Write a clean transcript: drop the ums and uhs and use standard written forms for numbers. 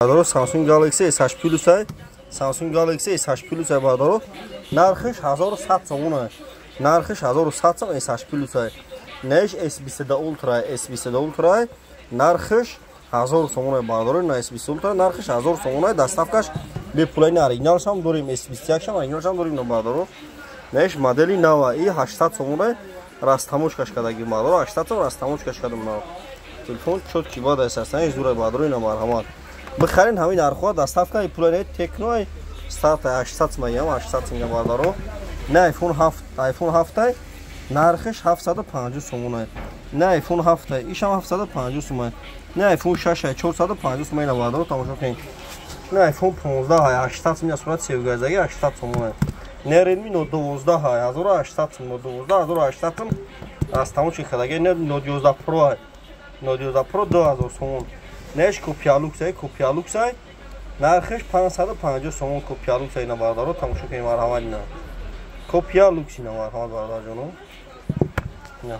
Бародаро, Samsung Galaxy S8 Plus ай, Samsung Galaxy S8 Plus ай, бародаро, нархиш 1100 сомон ай. Нархиш 1100 сом S8 Plus ай. Неш S22 Ultra, S22 Ultra ай. Нархиш 1000 сомон ай, бародаро, на S20 Ultra нархиш 1000 сомон ай, доставкаш бепулай, на оригиналшам дорим, S21 шам оригиналшам дорим, на бародаро. Неш модели нава и 800 сомон ай, растамошкаш кадаги, бародаро, 800 сом растамошкаш кадам нав. Телефон чёткий бада эсасан, зура, бародаро, ина марҳамат. Бихарин ҳамин нархҳо, доставка пула не. Техно старт 800 сомон, 800 сомон, бародаро. На iPhone 7, iPhone 7 нархиш 750 сомон. На iPhone 7 ишам 750 сомон. На iPhone 6 450 сомон, ина, бародаро, тамошо кунед. На iPhone 15 800 сомон, сурат севгазаги 800 сомон. На Redmi Note 12 1800 сомон, Note 12 1800 сом аз тамоши хадаги. На Note 11 Pro, Note 11 Pro 2000 сомон. Неш копия люксай, копия люксай, нархиш 550 сомон, копия люксай, ина, бародаро, тамошо кунед, марҳамат, ина копия люкс, ина марҳамат, бародарҷоно, ина.